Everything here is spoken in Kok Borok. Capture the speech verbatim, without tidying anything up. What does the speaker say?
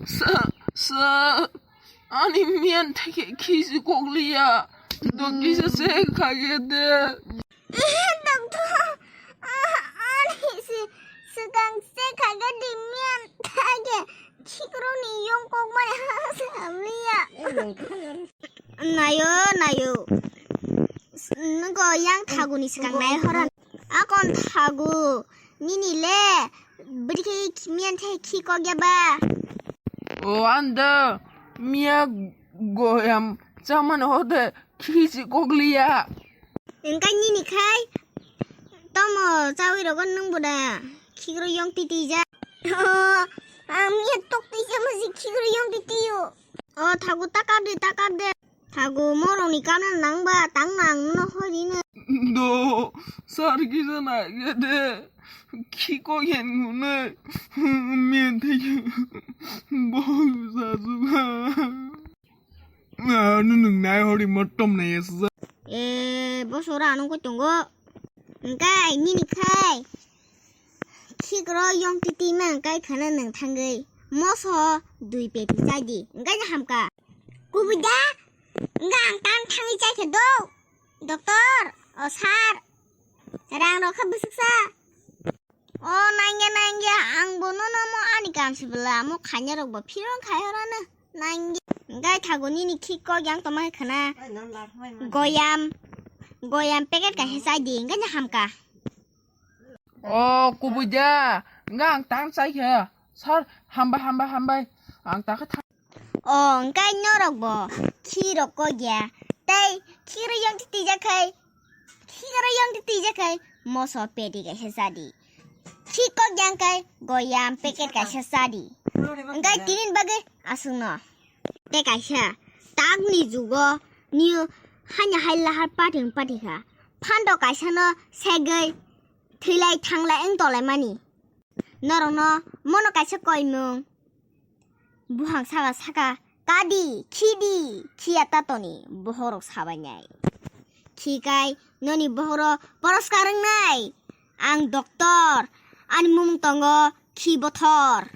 Sa, sa, ani miyan theke khisi kokliya. Do kisa se khage de. Eh, doctor, ah, ani si, swkang se khage di miyan theke khikroni yong kokmani ha se hamliya. Nayo, nayo. Nungo yang thaguni swkang nai horan. Akon thagu. Nini le. Bwrwi khe miyan the khi kok ya ba. O anda. Miya goyam. Chamani hode. Khi si kok liya. Engkai nini khai. Tomo chawi rogo nung buda. Khikro yong titi ja. O, ang miya tok titi ja masi khikro yong titi yo. O thagu takap de, takap de. Thagu morokni kamna nangba tang nang no hoi rino. Do, sar kisa nai khe de. Khiko yen ngune. Miyan thai. Bo sa suga. Anu nung nai hori mo tom nai sa. E, bo sora anu ko tongo. Engkai nini khai. Khikro yong titi ma engkai khana nang thangwi. Moso dui peti chai di. Engkai na hamka. Kubui da? Engka ang tan thangwi chai khe do. Doctor, o sir. Rang rok kha bwswk sa. O nangya nangya ang bo nono mo ani kam si bwla mo khaina rok bo phirong khai horano. Nangya. Engkai thago nini khik kok yang toma khe khana. Goyam. Goyam packet kaisa chai di engkai na hamka. O kubui da, engka ang tang chai khe. Sir, hambai, hambai, hambai. Ang ta khe thang. O engkai norok bo khi rok kok ya. Tei khi rok yang titi ja khai. Khi rok yang titi ja khai. Moso peti kaisa cha di. Khi kok yang kai goyam packet kaisa cha di. Engkai tini bagwi aswk no. Tei kaisa tak ni jugo niyo hanya hai lahar pating patikha. Phando kaisa no segwi thwilai thanglai wng tolaimani. Norokno mono kaisa koimung. Buhang saka saka, "Kadi, khidi, khiya tatoni," bohorok sabainai. Khikai noni bohoro poroskar wngnai. Ang doctor, ani mung tongo khi bothor.